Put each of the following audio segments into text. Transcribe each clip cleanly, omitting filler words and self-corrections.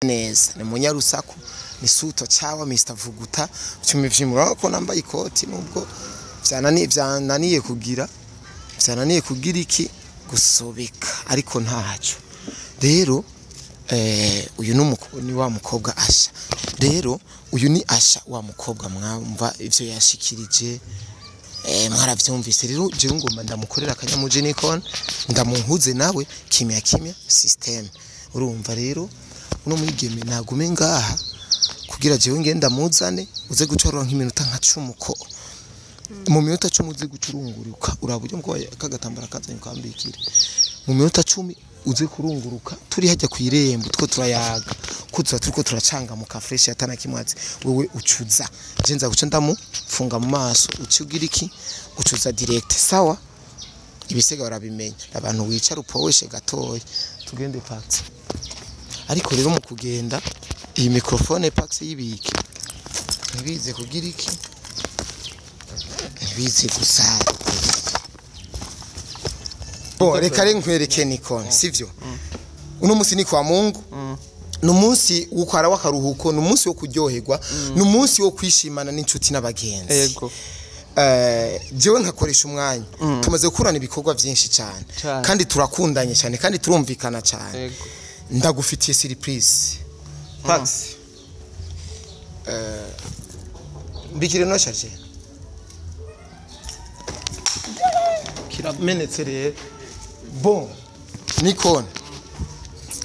Neza ni munyarusaku, ni suto chawa Mr Vuguta cumi vyimura ko nambaye ikoti, nubwo vyananiye kugira, vyananiye kugira iki gusobeka, ariko ntaco. Rero uyu ni wa mukobwa Asha. Rero uyu ni Asha, wa mukobwa mwamva ivyo yashikirije, mwaravyumvise. Rero jewe ngomba ndamukorera akanyamuje Nikon, ndamuhuze nawe kimya kimya system. Urumva rero uno mwigeme nagume ngaha kugira jewe ngenda muzane, uze gucorora nk'iminota nka 10, ko mu minota 10 uze gucurunguruka, uraba uburyo mko kagatambara kazanye ukambikire. Mu minota 10 uze kurunguruka, turi hajya ku irembo two turayaga, kuza turiko turacangamuka fresh atana kimwazi. Wewe ucuza, je nza guca ndamufunga mu maso, ucugira iki, ucuza direct. Sawa, ibisega barabimenya abantu. Wicara upoweshe gatoya, tugende Pax. Ariko rero mu kugenda, iyi microphone Pax yibike, ntibize kugira iki, ntibize gusara. Bo reka rero nkwereke Nikon, sivyo? Uno munsi ni kwa Mungu, ni umunsi w'ukwara w'akaruhuko, ni umunsi wo kuryoherwa, ni umunsi wo kwishimana n'inshuti n'abagenzi. Jewe nkakoresha umwanya, tumaze gukorana ibikorwa byinshi cyane kandi turakundanye cyane kandi turumvikana cyane. Ndagufitiye surprise, Pax. Mbikire no charge kiramenetse. Rero bon, Nikon,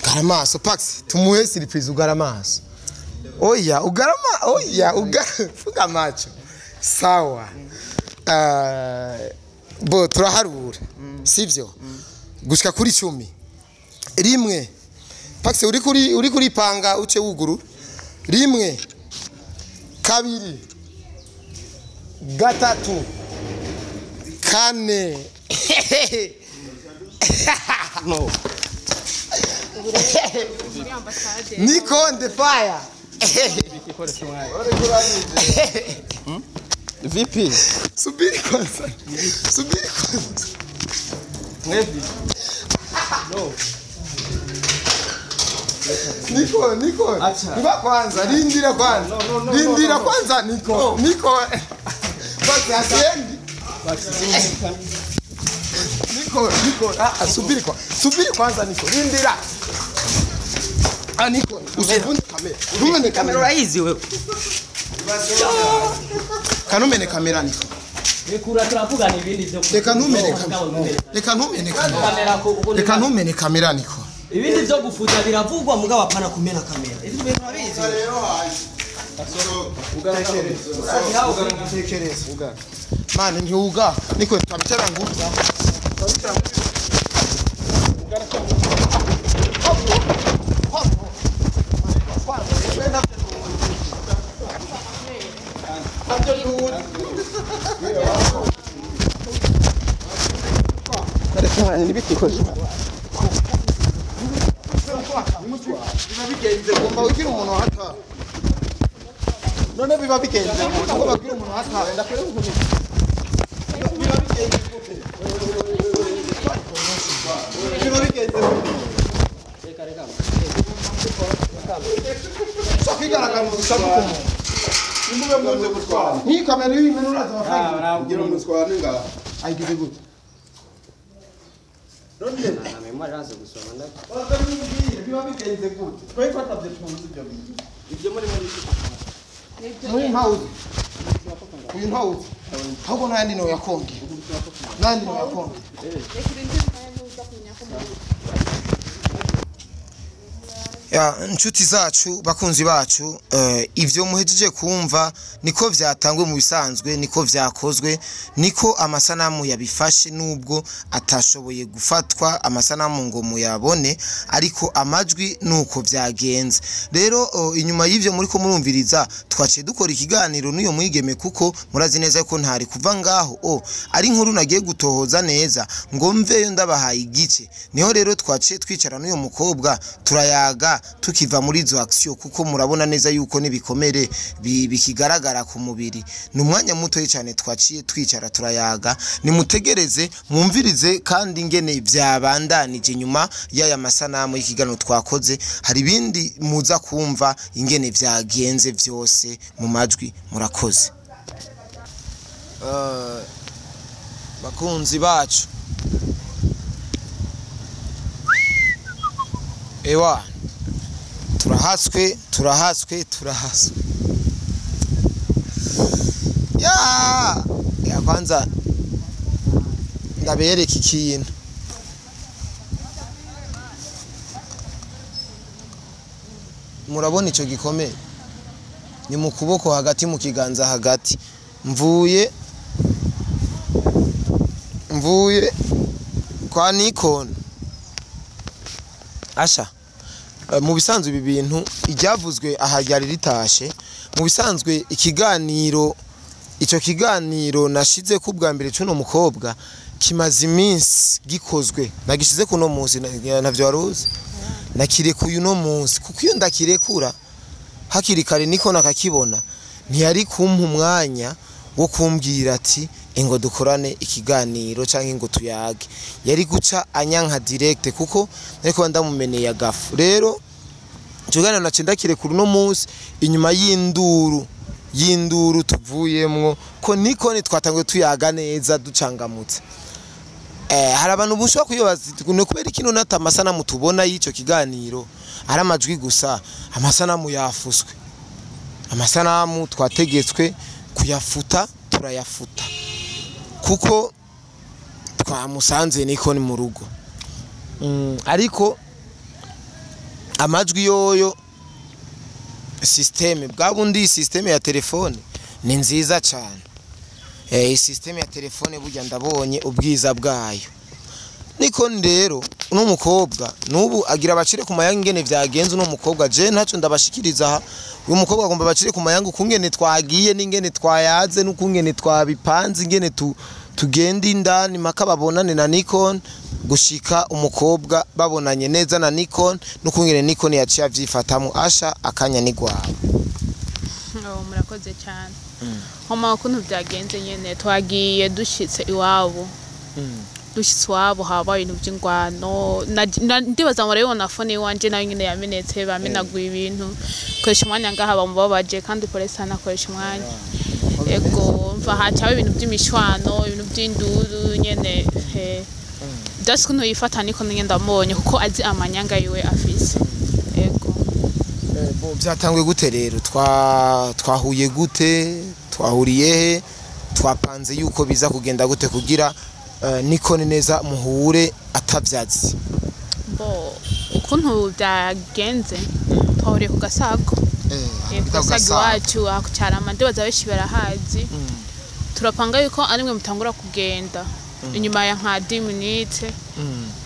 garamaso. Pax, tumuhe surprise. Ugara amaso. Oya, ugarama, oya, ugara, fuga macho. Sawa. Bo turaharura, sivyo? Gushika kuri 10. Rimwe. Pax, uri kuri panga, uce wuguru. Rimwe, kabiri, gatatu, kane. No. Muri ambasade. Nikon the fire. Ikoresha umwanya. VP. Subiri kwanza, subiri kwanza. Mwebwe. No. Niko, Niko. Acha. Niba kwanza, lindira kwanza. No, no, no, Lindira no, no. kwanza, Niko. Niko. Basi asiendi. Basi. Niko, Niko. Ah, ah, subiri kwa. Subiri kwanza, Niko. Lindira. Ah, Niko, usivunje kamera. Ntumene kamera. Urayizi wewe. Kanumene kamera, Niko. Rekura, turavugana ibindi byo. Reka ntumene kamera. Reka ntumene kamera. Kamera ko uko. Reka ntumene kamera, Niko. Ibindi byo gufuta biravugwa, mugabo apana kumena kamera. Ibyo bintu urabizi. Tekereza. Mani ntiuga. Niko tabitera nguvu. Tabitera nguvu. Biba bigenze ugomba ugira umuntu hata none, biba bigenze ugomba kugira umuntu hata. Biba bigenze gute? Biba bigenze gute? So kwigaragaza usaba umuntu. Nimube muze gutwara. Nk'iyi kamera iyo uyimena uraza amafaranga. Kugira ngo mutware ngaha. Ayigize gute? Baza bimubwire biba bigenze gute. Twe twatavye tuzi ibyo bintu. Ibyo muri Uyu ntawuzi, uyu ntawuzi, ahubwo n'ayandi no yakongera, n'ayandi no yakongera. Reka urindire umwanya, ntuza kumenya ko muri. Ya, inshuti zacu, bakunzi bacu, ivyo muhejeje kumva niko vyatangwe mu bisanzwe, niko vyakozwe, niko amasanamu yabifashe, nubwo atashoboye gufatwa amasanamu ngo muyabone, ariko amajwi nuko vyagenze. Rero inyuma y'ivyo muriko murumviriza, twaciye dukora ikiganiro n'uyo mwigeme, kuko murazi neza ko ntari kuva ngaho o ari inkuru nagiye gutohoza neza ngo mveyo ndabahaye igice. Niho rero twaciye twicara n'uyo mukobwa, turayaga. Tukiyaga tukiva muri izo action, kuko murabona neza yuko n'ibikomere bikigaragara ku mubiri. Ni umwanya muto cyane twaciye twicara turayaga. Nimutegereze mwumvirize kandi ingene byabandanije nyuma y'aya masanamu y'ikiganiro twakoze. Hari ibindi muza kumva ingene vyagenze vyose mu majwi. Murakoze. Bakunzi bacu, ewa turahaswe turahaswe turahaswe. Ya kwanza ndabereka ikintu. Murabona ico gikomere ni mu kuboko hagati, mu kiganza hagati. Mvuye kwa Nikon. Asha, mu bisanzwe ibi bintu iryavuzwe aha ryari ritashe. Mu bisanzwe ikiganiro, ico kiganiro nashize ku bwa mbere cuno mukobwa kimaze iminsi gikozwe, nagishize kuno munsi, ntavyo waruzi, nakirekuye uno munsi kuko iyo ndakirekura hakiri kare Nikon akakibona ntiyari kumpa umwanya wo kumbwira ati ingo dukorane ikiganiro canke ngo tuyage. Yari guca anyanka direct kuko nariko ndamumeneye agafu. Rero ikiganiro nace ndakirekura uno munsi inyuma y'induru tuvuyemwo, ko Nikon twatanguye tuyaga neza ducangamutse. Hari abantu bushobora kuyobaza no kubera ikintu nata amasanamu tubona y'ico kiganiro ari amajwi gusa, amasanamu yafuswe. Amasanamu twategetswe kuyafuta, turayafuta kuko twamusanze Nikon mu rugo. Ariko amajwi yoyo systeme bwa bundi, systeme ya telefone ni nziza cyane. Systeme ya telefone burya ndabonye ubwiza bwayo. Nikon rero uno mukobwa nubu agira abacire ku mayanga ingene vyagenze. Uno mukobwa je ntaco ndabashikiriza aha. Uyu mukobwa agomba abacire ku mayanga ukungene twagiye n'ingene twayaze n'ukungene twabipanze, ingene tugenda indani maka babonane na Nikon, gushika umukobwa babonanye neza na Nikon n'ukungene Nikon yaciye avyifatamwo. Asha, akanya ni gwawe. Oh, murakoze cyane. Homa ukuntu byagenze nyene, twagiye dushitse iwabo. Dushitse iwabo haba ibintu by'ingwano. Ndibaza murabibona phone iwanje nayo nyene yamenetse, bamenaguye ibintu. Koresha umwanya ngaha bamubabaje kandi polisi anakoresha umwanya. Ego mva hacawe ibintu by'imishwano, ibintu by'induru nyene. Just kuntu yifata Nikon nyene ndamubonye kuko azi amanyanga yiwe afise. Ego. Byatanguye gute rero? Twahuye gute? Twahuriye he? Twapanze yuko biza kugenda gute kugira Nikon neza muhure atavyazi? Bo ukuntu byagenze, twahuriye ku Gasago. Ku Gasago iwacu aho ku Carama, ndibaza benshi barahazi. Turapanga yuko ari mwe mutangura kugenda inyuma ya nka 10 minutes,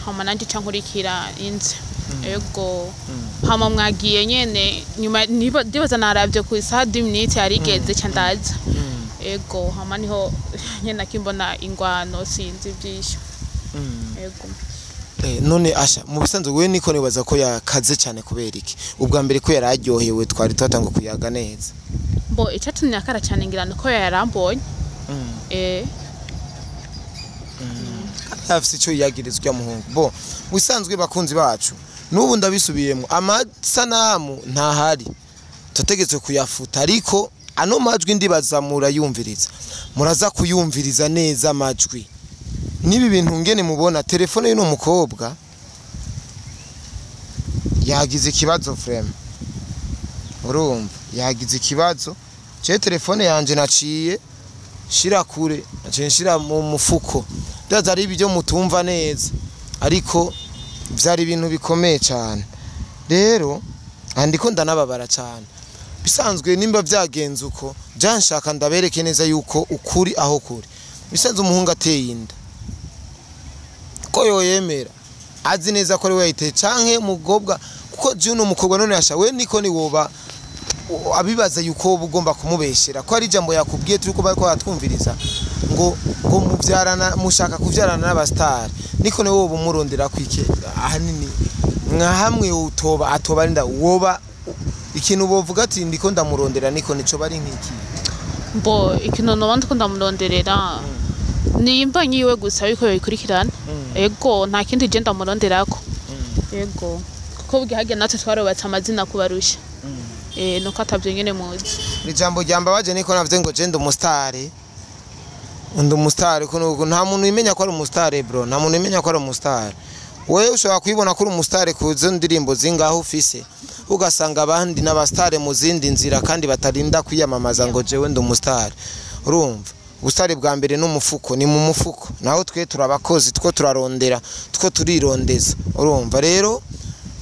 hama nanje ca nkurikira inze. Ego. Hama mwagiye nyene nyuma, ndibaza naravye ku isaha 10 minutes yarigeze ca ndaza. Ego, hama niho nyene nakimbona ingwano, sinzi ivyisho. Ego. None Asha, mu bisanzwe wewe Nikon wibaza ko yakaze cyane kubera iki? Ubwa mbere ko yararyohewe, twari twatanga kuyaga neza. Bo icatumye akara cyane ngira nuko yarambonye. Afise ico yiyagirizwa muhungu. Bo mu bisanzwe bakunzi bacu, nubu ndabisubiyemo, amasanamu ntahari, tutegetswe kuyafuta, ariko ano majwi ndibaza murayumviriza, muraza kuyumviriza neza amajwi. Nibi bintu ngene mubona telefone y'uno mukobwa yagize ikibazo frame. Urumva yagize ikibazo. Je telefone yanje naciye shira kure, naciye nshira mu mufuko. Ndaza ari ibyo mutumva neza, ariko byari ibintu bikomeye cyane. Rero andiko ndanababara cyane. Bisanzwe nimba byagenze uko, janshaka ndabereke neza yuko ukuri aho kuri. Bisanzwe umuhungu ateye inda ko yoyemera azi neza ko ari we yayiteye, canke umukobwa, kuko je uno mukobwa none yasha we Nikon woba abibaza yuko ugomba kumubeshera ko ari jambo yakubwiye turiko bariko baratwumviriza ngo muvyarana, mushaka kuvyarana n'abastar. Nikon wowe umurondera kwike ahanini Nka hamwe utoba atoba nda woba ikintu bovuga ati ndiko ndamurondera niko nico bari nk'iki. Mbo ikintu noba ndiko ndamuronderera ni imbanyi yiwe gusa yuko yoyikurikirana. Ego, nta kindi je ndamuronderako. Ego, kuko bwihagiye natwe twarubatse amazina kubarusha. Nuko atavyo nyene muzi. Ijambo ryambabaje niko navuze ngo je ndi umusitari, ndi umusitari kuno nta muntu wimenya ko ari umusitari bro, nta muntu wimenya ko ari umusitari. Wewe ushobora kwibona ko uri umusitari ku zo ndirimbo zingaho ufise, ugasanga abandi n'abasitari mu zindi nzira kandi batarinda kwiyamamaza ngo jewe ndi umusitari. Urumva ubusitari bwa mbere n'umufuko, ni mu mufuko, naho twe turabakozi, two turarondera, two turirondeza. Urumva rero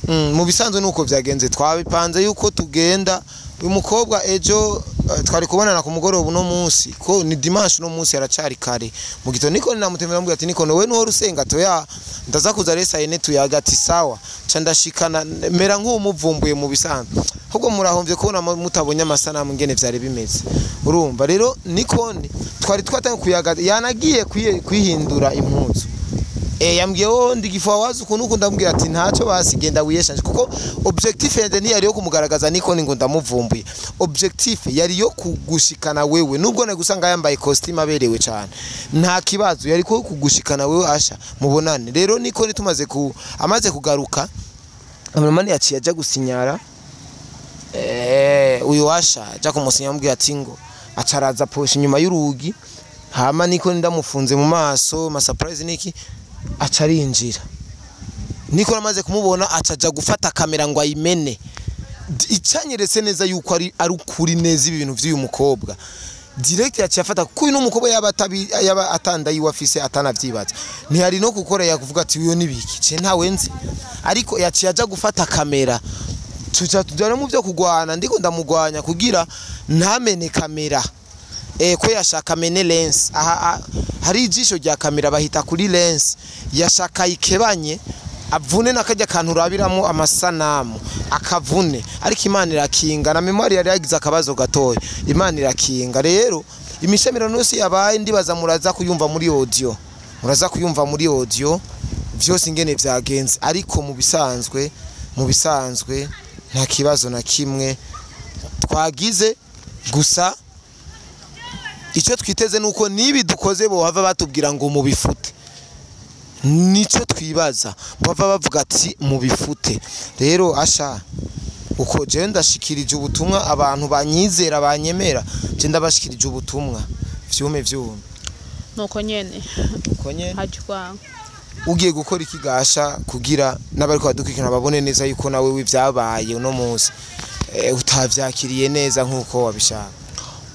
mu bisanzwe nuko vyagenze, twabipanze yuko tugenda uyu mukobwa ejo twari kubonana ku mugoroba uno munsi ko ni dimanche, uno munsi aracari kare mu gitondo. Niko namutemera mbwira ati niko wewe nuhora usenga toya ndaza kuza resa yene tuyaga, ati sawa ca ndashikana mera nk'umuvumbuye mu bisanzwe, ahubwo murahomvye kubona mutabonye amasanamu ngene vyari bimeze. Urumva rero Nikon twari twatangiye kuyaga, yanagiye kwihindura impuzu. Yambwiye wowe ndigifuwa wazi ukuntu uko ndamubwira ati ntacyo basi genda wiyeshanje, kuko objectif yanje ntiyari yo kumugaragaza Nikon ngo ndamuvumbuye, objectif yari yo kugushikana wewe, nubwo nagusanga yambaye costume aberewe cyane nta kibazo, yari ko kugushikana wewe Asha mubonane. Rero Nikon tumaze ku amaze kugaruka Amamani yaciye aja gusinyara uyu Asha aja kumusinya amubwira ati ngo acaraza poshe inyuma y'urugi, hama Nikon ndamufunze mu maso ma surprise niki acarinjira. Niko amaze kumubona acaja gufata kamera ngo ayimene, icanyeretse neza yuko ari ukuri neza ibi bintu vy'uyu mukobwa. Direct yaciye afata kuko uyu n'umukobwa yaba atandaye iwe afise atanavyibaza, ntiyari no gukora yakuvuga ati uyo nibiki ce ntawe nzi, ariko yaciye aja gufata kamera tuca tujana mu byo kugwana, ndiko ndamugwanya kugira ntamene kamera. Ko yashaka mene lens, aha hari ijisho rya kamera bahita kuri lens, yashaka ikebanye avune nakajya kantu urabiramo amasanamu akavune, ariko Imana irakinga na memory yari yagize akabazo gatoya, Imana irakinga. Rero imishamirano yose yabaye ndibaza muraza kuyumva muri audio, muraza kuyumva muri audio vyose ingene vyagenze, ariko mu bisanzwe nta kibazo na kimwe twagize. Gusa icyo twiteze nuko nibi dukoze bohava batubwira ngo mubifute, nico twibaza bava bavuga ati mubifute. Rero Asha uko je ndashikirije ubutumwa abantu banyizera banyemera, je ndabashikirije ubutumwa vyume nuko nyene uko nyene hajwa ugiye gukora ikigasha kugira n'abariko badukurikirana babone neza yuko nawe wivyabaye uno munsi utavyakiriye neza nkuko wabishaka.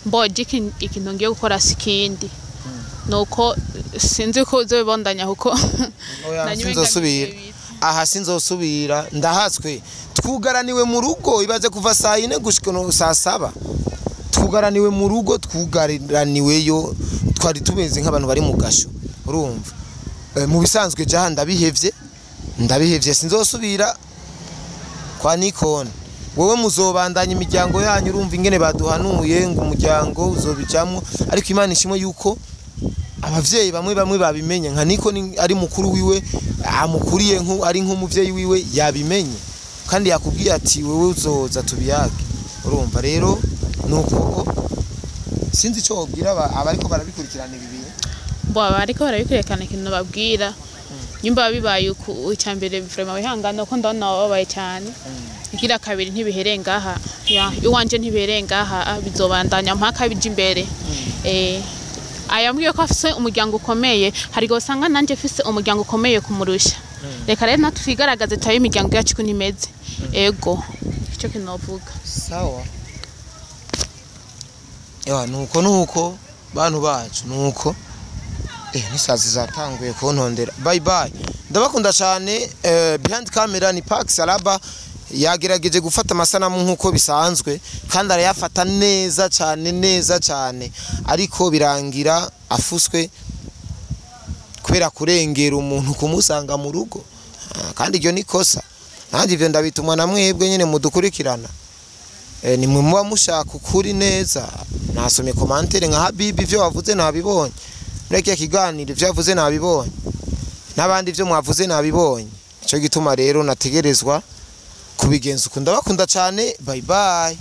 Mboje ikintu ngiye gukora sikindi nuko sinzi ko uzobibondanya kuko sinzosubira aha, sinzosubira ndahatswe. Twugaraniwe mu rugo, ibaze kuva saa 4 gushika no saa 7 twugaraniwe mu rugo, twugaraniweyo twari tumeze nk'abantu bari mu gasho. Urumva mu bisanzwe jaha ndabihevye sinzosubira kwa Nikon. Wewe muzobandanya imiryango yanyu, urumva ingene baduhanuye ngo umuryango uzobijamwo, ariko Imana ishimwe yuko abavyeyi bamwe babimenye, nka Nikon ari mukuru wiwe amukuriye nku ari nk'umuvyeyi wiwe yabimenye kandi yakubwiye ati wewe uzoza tubiyage. Urumva rero nuko sinzi ico wobwira abariko barabikurikirana ibi bintu. Bo abariko barabikurikirana ikintu babwira nyumba bibaye uku icyambere vraiment wihangana ko ndabona babaye cyane. Igira kabiri ntibiherenga aha, ya iwanje ntibiherenga aha, bizobandanya mpaka bije imbere. Ayambwiye ko afise umuryango ukomeye, hari gosanga nanje afise umuryango ukomeye kumurusha. Reka rero natwe twigaragaze tayo imiryango yacu ko nimeze. Ego ico kinovuga. Sawa. Ewa nuko bantu bacu nuko nisazi zatanguye kuntondera. Bye bye. Ndabakunda cyane. Behind camera ni Pax Alaba yagerageje gufata amasanamu nkuko bisanzwe kandi arayafata neza cyane, ariko birangira afuswe kubera kurengera umuntu kumusanga mu rugo, kandi iryo ni kosa. Nanjye ivyo ndabitumwa na mwebwe nyene mudukurikirana, ni mwe muba mushaka ukuri neza. Nasomye commentaire nka Habibi ivyo wavuze nabibonye, muri kiganiro ivyo yavuze nabibonye, n'abandi ivyo mwavuze nabibonye. Nico gituma rero nategerezwa kubigenza uko. Ndabakunda cyane, bye bye.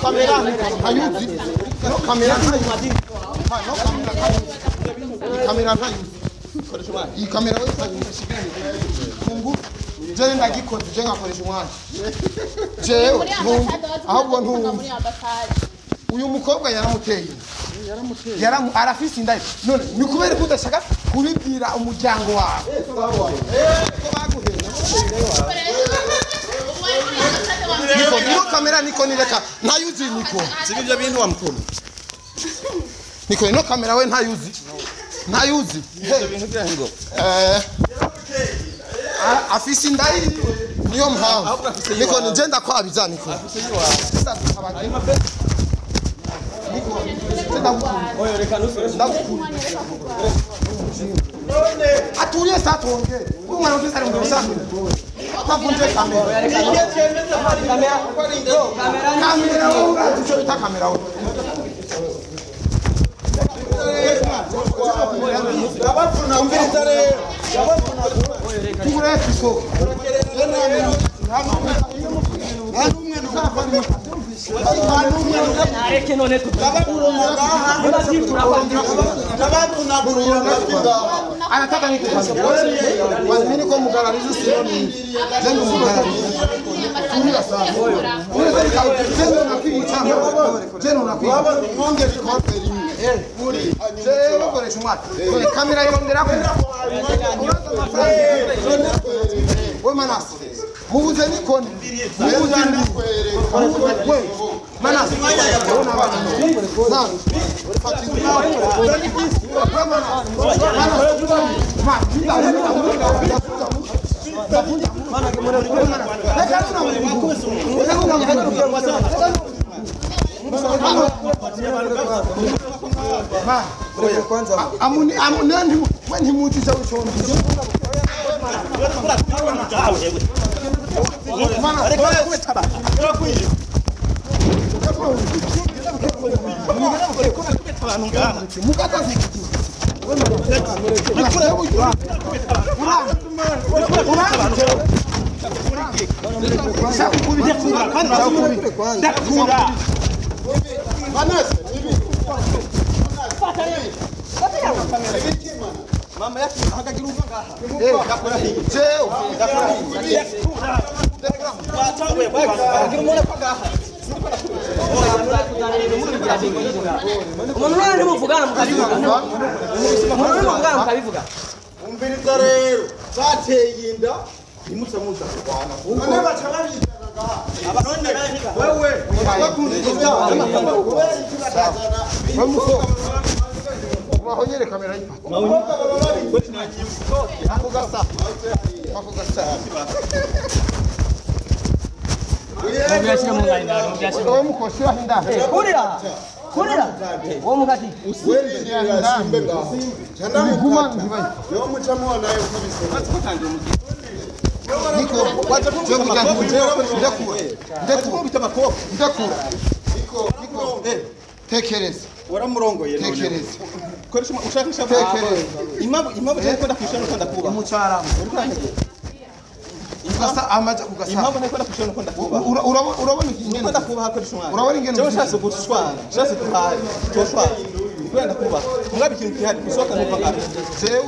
Kamera je ndagikoze je ngakoresha umwana jewe ahubwo ntumva uyu mukobwa yaramuteye arafise inda none ni kubera ko udashaka kubibwira umuryango wawe niko kamera niko nireka ntayuzi niko sibyo bintu wa mukuru niko ino kamera we ntayuzi ntayuzi ibyo bintu byango afisi ndai niyo mpamvu niko nje ndakwabiza niko aturiye satonge umwana wese ari mu rusange atavunje kamera kamera urazi bita kamera we anataka niko mugararizo sioni jengo mugararizo kamera irondera we Manase mubuze nikoni mubuze we Manase Mama yake hakagira uva ngaha. Umviriza rero bateye inda ntimutse muza kurwana none baca babizana ngaha none wewe Mahonyere kamera yipata. Akugasa. Kurira. Wo mugati. Niko. Tekereza. Waramurongoye none. Tekereza. Koresha ushaka tekereza. Impamvu cyane ko ndakwishana uko ndakuba. Umucaramo. Ugasa amaje kugasa. Impamvu nako ndakwishana uko ndakuba. Urabona ingene ndakuba hakoresha umwana. Urabona ingene. Cyo ushatse gushwana, ushatse duhaye, toshwana. Kubera ndakuba. Mugabe ikintu kihari kusoka nkuva ngaho. Jewe.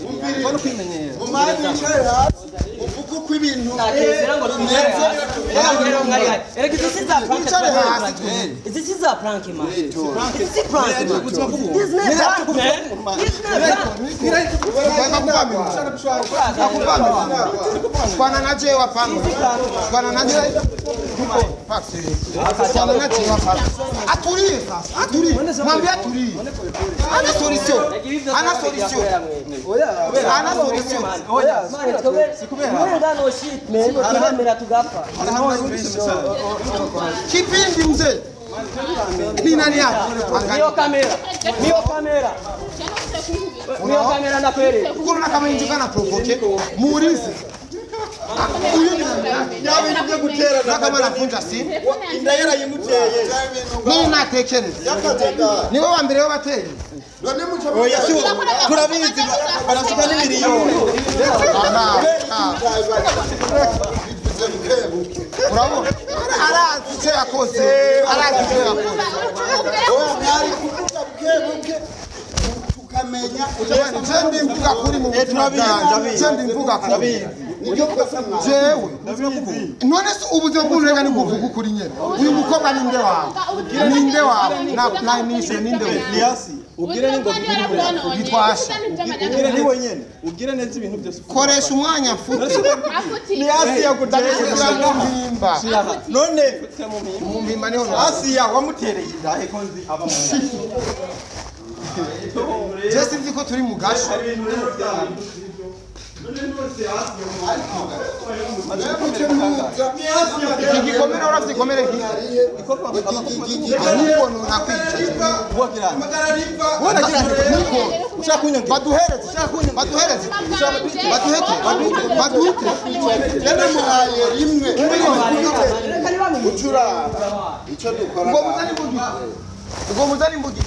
Umviriza no kwimenyera. Umani wicaye hasi uvuga uko ibintu Erega izi si za prank. Izi si za prank man. Izi si prank man. This man prank man. This man prank. Shwana na jewe hapana. Shwana na jewe. Atulie sasa, atulie. Mwambie atulie. Ana solution. Ana solution. Ana solution. Sikubera. Shit man, turemera tugapfa. Kipindi mzee. Ni nani yako? Niyo kamera. Niyo kamera. Niyo kamera na kweli. Uko kama injuka na provoke. Muulize. Uyu ni yabe nibyo gutera na kama nafunja simu. Inda yarayimuteye. Nini natekereza? Niwe wa mbere w'abateye. None muco oya si turabizi barasuka n'imiliyoni. Urabona? Arazi icyo yakoze. Arazi icyo yakoze. Oya mwari kuvuga buke tukamenya. Je ndimvuga kuri mu buzima bwanjye. Je ndimvuga kuri. Jewe none se ubuzima bw'urega ni kuvuga ukuri nyene. Uyu mukobwa ninde wawe? Ninde wawe? Na nishe ninde wawe? Niasi ubwire ningo bitwasha. Ubwire ni wenyene. Ubwire neza ibintu byose. Koresha umwanya mfute. Niasi yakutegeka mpimba. None mu mpimba niho Asiya wamutereye inda he konzi aba mu. Je sinzi ko turi mu gasho. Iki gikomere uravyikomere iki? Ahubwo nonakwica. Baduhereze. Baduhereze. Baduhete. Baduhete. Yanamuhaye rimwe. Ucuraba. Ico dukora. Ubwo muzani mbugi. Ubwo muzani mbugi.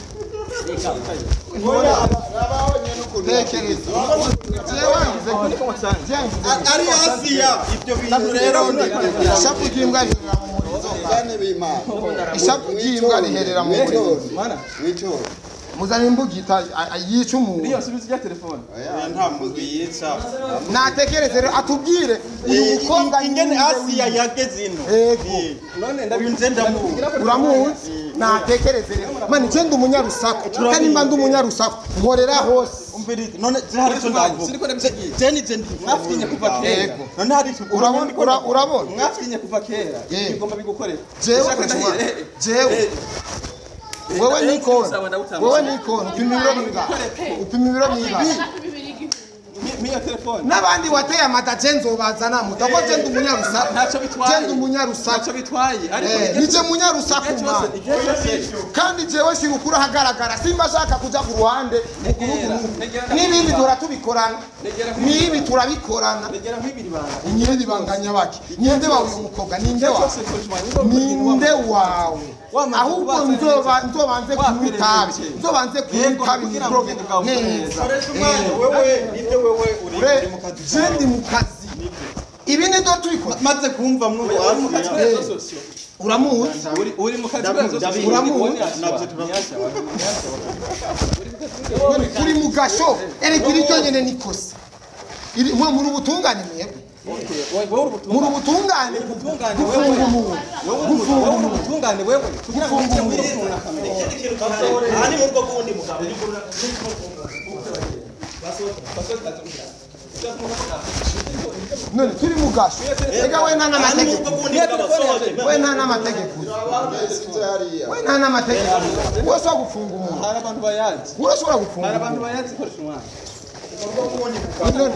Tekereza. Ari Asiya ibyo bintu rero ishapu ry'imbwa riherera mu murizo. Ishapu ry'imbwa riherera mu murizo. Muzana imbugita yica umuntu. Niyo subiza ijya telefone. Nta mugwi yica. Natekereze rero atubwire uyu mukobwa ingene Asiya yageze ino. Yego. None ndabinze ndamuzi. Uramuzi? Natekereze rero. Mani je ndi umunyarusaku. Kandi mba ndi umunyarusaku. Nkorera hose. Umvirize none hari cyo ndavuga. Siniko ndabyigiye. Je ni je ndi. Mwafinye kuva kera. None hari cyo urabona urabona. Mwafinye kuva kera. Bigomba bigukorera. Jewe jewe. Wewe Nikon. Wewe Nikon upima ibiro bingahe? Upima ibiro bingahe? Miyo telefone. Nabandi wateye amata je nzobazana mutako je ndi umunyarusaku. Ntacyo bitwaye. Je ndi umunyarusaku. Ntacyo bitwaye. Ariko nije munyarusaku mwana. Kandi jewe shirukura hagaragara simba shaka kuja ku ruhande ukuruku. Nibindi tora tubikorana. Nibi turabikorana. Negera nk'ibiri banga. Inyiri banganya baki. Ninde wawe uyu mukobwa ninde wawe? Ninde wawe? Ahubwo nzobanze kumwitabi. Nzobanze kumwitabi neza. Wewe ninde wewe uri mu kazi? Je ndi mu kazi. Ibi ni ndo tubikora. Maze kumva mwo uramuzi uri mu kazi uramuzi uri mu gasho erega iryo nyene nikosa. Iri mwe muri ubutungane mwebwe. Muri ubutungane gufunga umuntu. Gufunga ubutungane wewe kugira ngo umuntu. Ani mu bwo bundi mugabo. None turi mu gasho. Ega we nta n'amategeko. We nta n'amategeko. We nta n'amategeko. Wowe gufunga umuntu. Hari abantu bayazi. Urashobora gufunga. Hari abantu bayazi koresha umwana.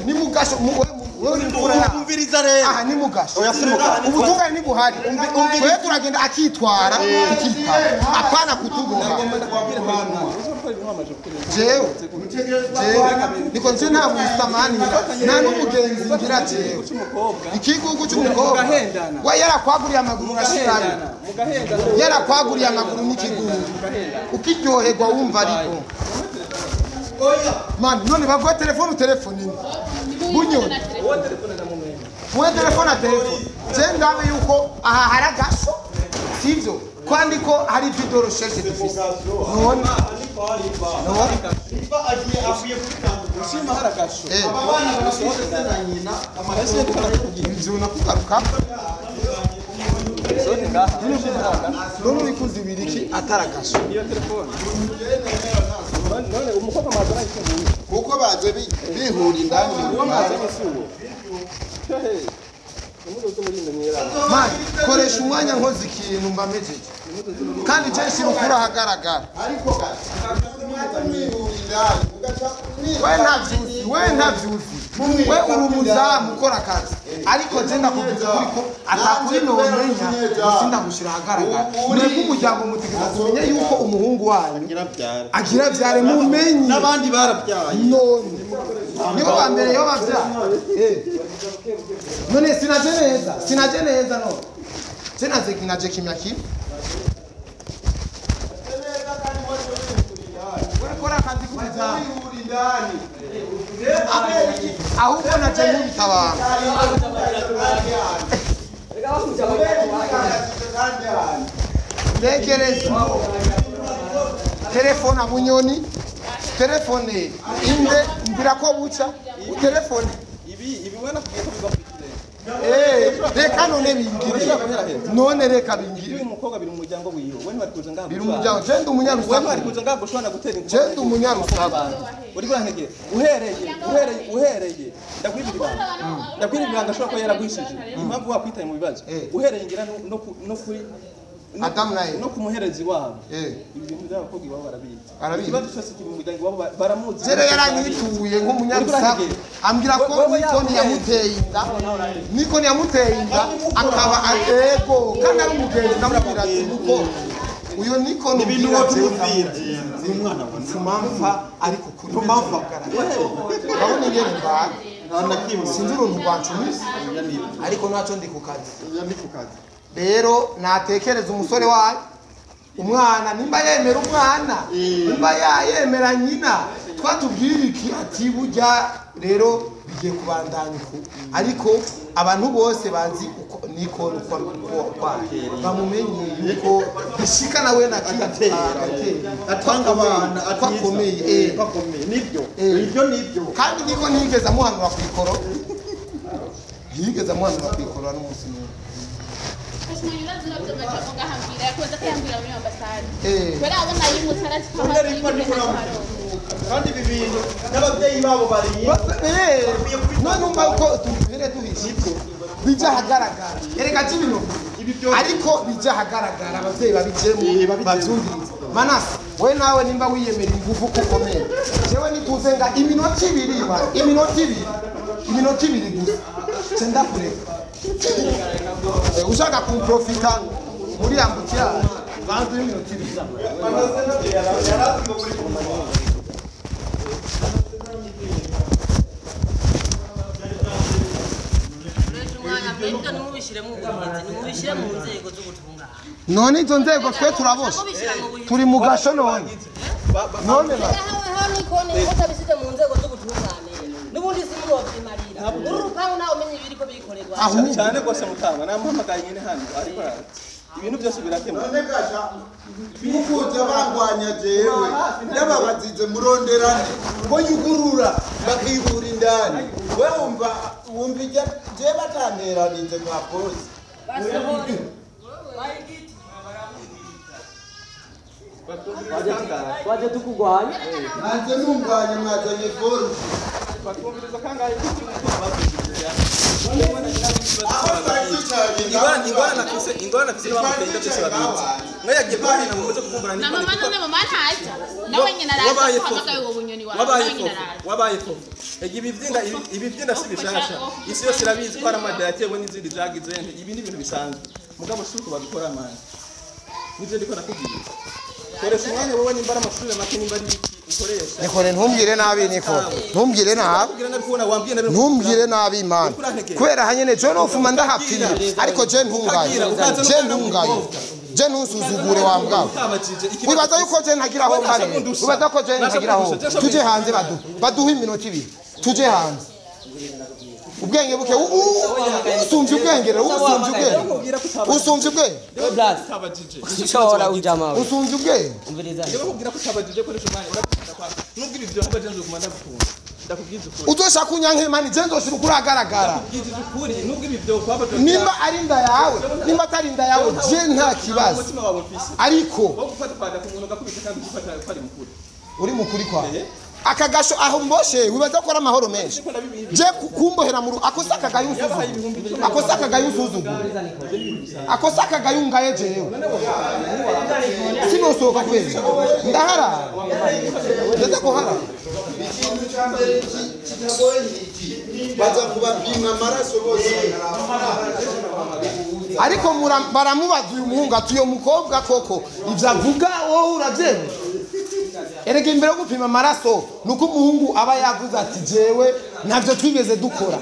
Ni mu gasho umviriza rero. Aha ni mu gasho. Ubutungane ni buhari. Wewe turagenda akitwara tukitaba. Apana kutuboha. Jewe. Niko nje nta busamani nta n'umugenzi ngira jewe. Ikigugu cy'umukobwa. We yarakwaguriye amaguru urashirayo. Yarakwaguriye amaguru n'ikigugu. Ukiryoherwa wumva ariko. Man, none baguha telefone utelefone imwe. Bunyoni. Uwe telefone na telefone. Je ndabe yuko aha hari agasho. Sivyo? Kwandi ko hari video recherche dufise. None. None. Ushima hari agasho. Aba bana barashobora na nyina amaraso kugira ivyo nakugaruka. None uri kuzibira iki ataragasho? Iyo telefone. None umukobwa mazana iki kuko baje bihura indani uwo mazana isuwo. Man, koresha umwanya nkoze ikintu mba mejeje kandi je nshira ukuri ahagaragara. We ntavyuzi we uri umuzamu ukora akazi, ariko je ndakubwiza ukuri ko atakuri nomenya sindagushira ahagaragara. Mwebwe umuryango mutegereza kumenya yuko umuhungu wanyu agira vyare, mumenye n'abandi barabyaye none nibo ba mbere yo bavyara. None sinaje neza no sinaje kimya kimwe. Kora akazi k'umuzamu ahubwo naje nkubita. Ntekereza telefone abunyoni telefone inde mbira ko buca utelefone ibi wena kugiye kubiva reka none bingire none reka bingire. Uyu mukobwa biri mu muryango wiwe, we ntibari kuza ngaha biri mu muryango. Je ndi umunyarusaku, we ntibari kuza ngaha gushobora gutera je ndi umunyarusaku. Uri kurantegera uhereye ndakwibira ibanga ashobora kuba yaragwishije impamvu wakwitaye mu bibazo uhereye ngira no kuri Adam naye no kumuherezi wabo. Ibi bintu by'abakobwa iwabo barabizi, ikibazo cyose kiri mu muryango wabo baramuzi. Jere yaranyituye nk'umunyarusaku ambwira ko Nikoni yamuteye inda, Nikoni yamuteye inda akaba ego kandi ari umugenzi. Ndamubwira ati nuko uyo Nikoni ibintu wotumvira ni umwana wa mfumamfa ariko kuri mpamfa urabona ingene mbaye sinzi uruntu rwancumise ariko ntacyo ndi ku kazi. Rero natekereza umusore wayo umwana nimba yemera umwana nimba yemera nyina twatubwira iki ati burya rero bigiye kubandanya uku, ariko abantu bose bazi uko Nikoni uko bamumenye yuko bishika nawe agatera atanga abana akomeye nibyo ibyo nibyo. Kandi Nikoni yigeze amuhanura ku ikoro, yigeze amuhanura ku ikoro n'umunsi n'umwe. Kandi ibi bintu n'ababyeyi babo bari none umva uko tubere duhishe bijya ahagaragara erega ibintu ariko bijya ahagaragara ababyeyi babijemo babyumvirize. Manase we nawe nimba wiyemera ingufu ukomeye, jewe nituzenga iminota ibiri gusa cenda kureka ushaka kumprofita muri ambutira bantu iminota ibiri. None izo nzego twe turaboshe turi mu gasho none none mu nzego z'ubutungane n'ubundi simurobyimarira uru rupangu nawe umenye ibiriko bikorerwa cyane rwose. Mutanga namuhamagaye nyine hano ariko ibintu byose birakemuka. None gasha mukuza bangwanya jewe ndababazize muronderane ko yugurura bakibura indani we wumva ijya je batanteranije kwa polisi waje tukugwanya nanze nungwanya mwazanye force bakumviriza kangahe ingorane nafise n'abamuteye byose babizi mwe yagiye kuhina muze kuvumbura na mama none mama ntaza nawe nyina araza kuhamagaye uwo bunyoni wawe wabaye fofo ibi byinda si bishasha isi yose irabizi ko ari amada yatewe n'izindi zagize ibi ni ibintu bisanzwe mugabo si uko babikora mani nivyo ndiko nakubwira. Koresha umwanya wowe nimba ari amashuri make nimba ari iki ukoresha. Nikore ntumbwire nabi Nikore ntumbwire nabi ntumbwire nabi man kubera hanyene je nofuma ndahapfira ariko je ntungaye je ntusuzugure wa mbwa wibaza yuko je ntagira aho mbare wibaza ko je ntagira aho tuje hanze baduha iminota ibiri tuje hanze ubwenge buke usumvye ubwenge rero usumvye ubwenge usumvye ubwenge ushobora ujama usumvye ubwenge ndakubwira ko utabajije koresha umwanya urakunda kwa nubwo ibyo habaje nzokuma ndagukunda ndakubwiza ukuri uzoshaka kunyanka mani je nzoshira ukuri agaragara ndakubwiza ukuri nubwo ibi byo kwaba nimba ari inda yawe nimba atari inda yawe je nta kibazo ariko wo gufata kwada ku muntu gakubita kandi gufata ko ari mukuru uri mukuri kwa Akagasho aho mboshe wibaza ko ari amahoro menshi. Je kumbohera mu akosa akagayo usuzugura. Akosa akagayo usuzugura. Akosa akagayo ngaye jewe. Sinosohoka kubera. Ndahara. Ndaza kuhara. Ikintu cya mbere kitagoye iki baza kubapima amaraso bose. Ariko baramubaza uyu muhungu ati uyo mukobwa koko ivyo avuga wowe uravyemera? Erega imbere yo gupima amaraso nuko umuhungu aba yavuze ati jewe ntavyo twigeze dukora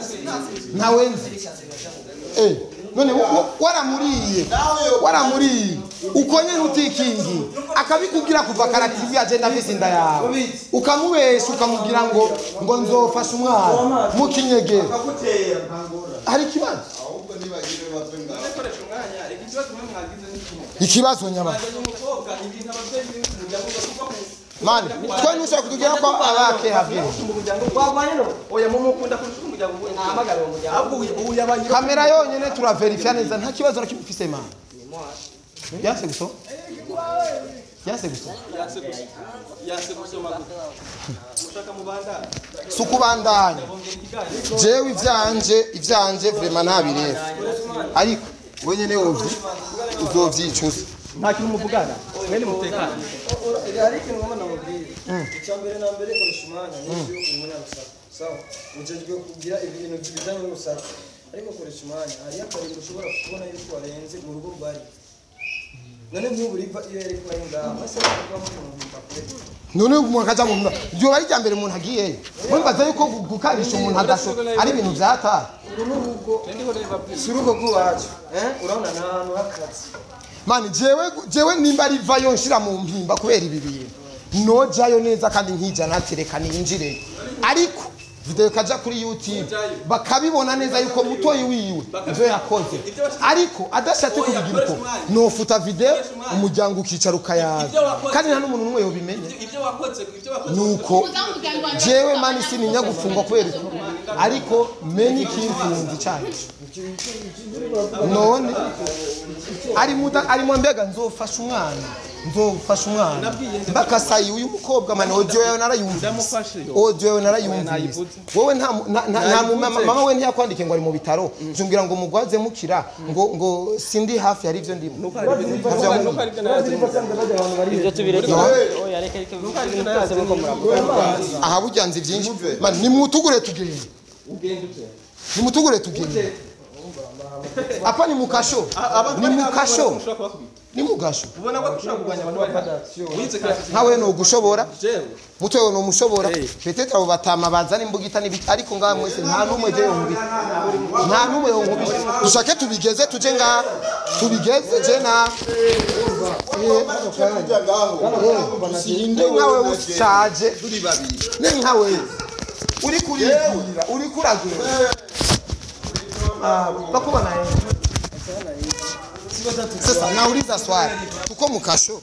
ntawe nzi. None waramuriye uko nyene utikingi akabikubwira kuva karativi agenda afise inda yawe ukamubesha ukamubwira ngo nzofasha umwana mu kinyegero hari ikibazo. Ikibazo nyama mani twe nushaka kutugira ko abake havye kamera yonyene turaverifya neza nta kibazo na kimufise mani. Yase guso sukubandanya jewe ivyanje vraiment ntabireba ariko wenyene wovye uzovyicuza nta kintu muvugana mwene mutekana. Hari ikintu ngomba namubwira icya mbere na mbere koresha umwanya n'ibyo umunyarusaku sawa ujejwe kugira ibintu bijyanye n'urusaku ariko koresha umwanya hari akarindwi ushobora kubona yuko warenze mu rugo rwari none nk'ubu riva iyo yari kuba ngaha maze kuba mu kure none umuntu akaja mu byo bari rya mbere umuntu agiyeyo mwibaza yuko gukarisha umuntu agasho ari ibintu vyata si urugo rw'iwacu urabona ni ahantu h'akazi. Mani jewe nimba rivayo nshira mu mpimba kubera ibi bintu nojayo neza kandi nkija natereka ninjire ariko video kaja kuri YouTube bakabibona neza yuko mutoyi wiwe ivyo yakoze ariko adashatse kubigira uko nofuta video umuryango ukicara ukayaza kandi nta n'umuntu n'umwe yobimenye nuko jewe mani sininya gufungwa kubera ariko meni kimfunzi cyane none ari mu mbega nzofasha umwana bakasayi uyu mukobwa mani audio yawe narayumvise wowe nta mama we ntiyakwandike ngo ari mu bitaro njumbwira ngo mugwaze mukira ngo sindi hafi hari ivyo ndimo aha buryanze byinshi mani nimutugure tugende apa ni mukasho ni nkawe no gushobora mutwe no mushobora peut-être abo batama bazana imbugita n'ibiti ariko ngaha mwese nta numwe je yonkubita nta numwe yonkubita dushake tubigeze tuje ngaha tubigeze je na nkawe ushaje ne nkawe uri kuribwira uri kuragura bakubona sasa nauliza swali tuko mukasho.